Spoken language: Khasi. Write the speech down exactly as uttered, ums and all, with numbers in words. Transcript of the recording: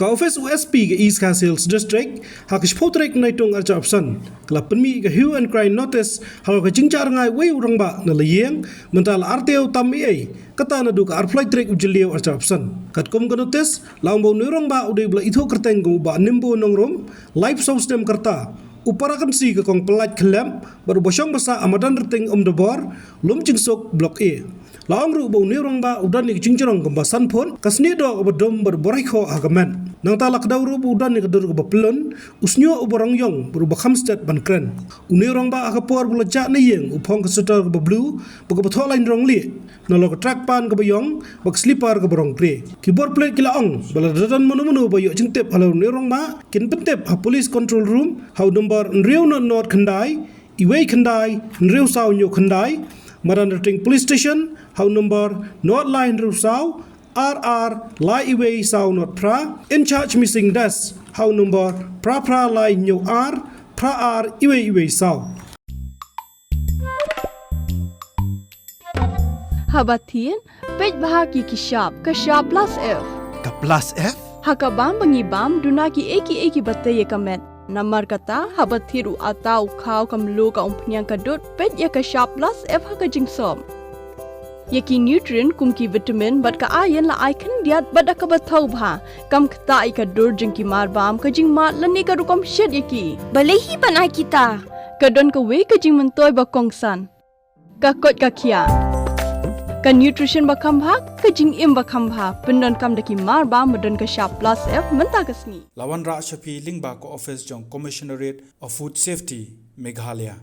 Ka office u S P ka East Khasi Hills District, ha ka shiphew tarik Naitung arhajar arphew san, ka la pynmih ka hue and cry notice halor ka jingjah rngai uwei u rangbah na la ïing, mynta la artiew tam ei ei, kata naduh ka arphew lai tarik u Jylliew arhajar arphew san. Katkum ka notice, la ong ba une u rangbah u dei ba la ithuh kyrteng kum u Bah Nimbo Nongrum, laiphew saw snem ka rta, u para kynsi ka Kong Pyllait Khyllem, bad uba shong ba sah ha Madan Rting Umdabor, Lumjingsuk, Block A. La ong ruh ba une u rangbah u don ïa ka jingjrong kumba san phut, ka snieh doh kaba dum bad uba raikhoh ha ka met. Nangta la kdew ruh ba u don ïa ka dur kaba pyllun, u shñiuh uba rong ïong bad uba kham stet ban kren. Une u rangbah ha ka por ba la jah na ïing u phong ka sweater kaba blue bad kaba thoh lain rong lieh, nalor ka track pant kaba ïong bad ka slipper kaba rong grey. Ki bor pulit ki la ong ba lada don mano mano ba ïoh jingtip halor une u rangbah, kin pyntip ha Police Control Room ha u nombar hynriew nod nod khyndai, iwei khyndai, hynriew saw hynñiew khyndai, Madan Rting Police Station ha u nombar nod lai hynriew saw, ar ar lai iwei saw nod phra, In Charge Missing Desk ha u nombar phra phra lai hynñiew ar, phra ar iwei iwei saw. Haba thied, peit bha ki ki shap, ka shap plus F. Ka plus F? Ha ka bam ba ngi bam, duna ki ei ki ei kiba tei ïa ka met. Namar kata, haba thied u ata, u khaw, ka mluh, ka umphniang, ka dud, peit ïa ka shap plus F ha ka jingsop. Ïa ki nutrient kum ki vitamin bad ka iron la ai khyndiat bad da kaba thaw bha. Kam ktah ïa ka dur jong ki mar bam, ka jingmad lane ka rukom shet ïa ki. Balei hi ban ai kita? Ka don kawei ka jingmyntoi ba kongsan. Ka koit ka khiah. Ka nutrition ba kham bha, ka jingim ba kham bha. Pyndonkam da ki mar bam ba don ka shap plus F mynta ka sngi. La wanrah sha phi lyngba ka office jong Commissionerate of Food Safety, Meghalaya.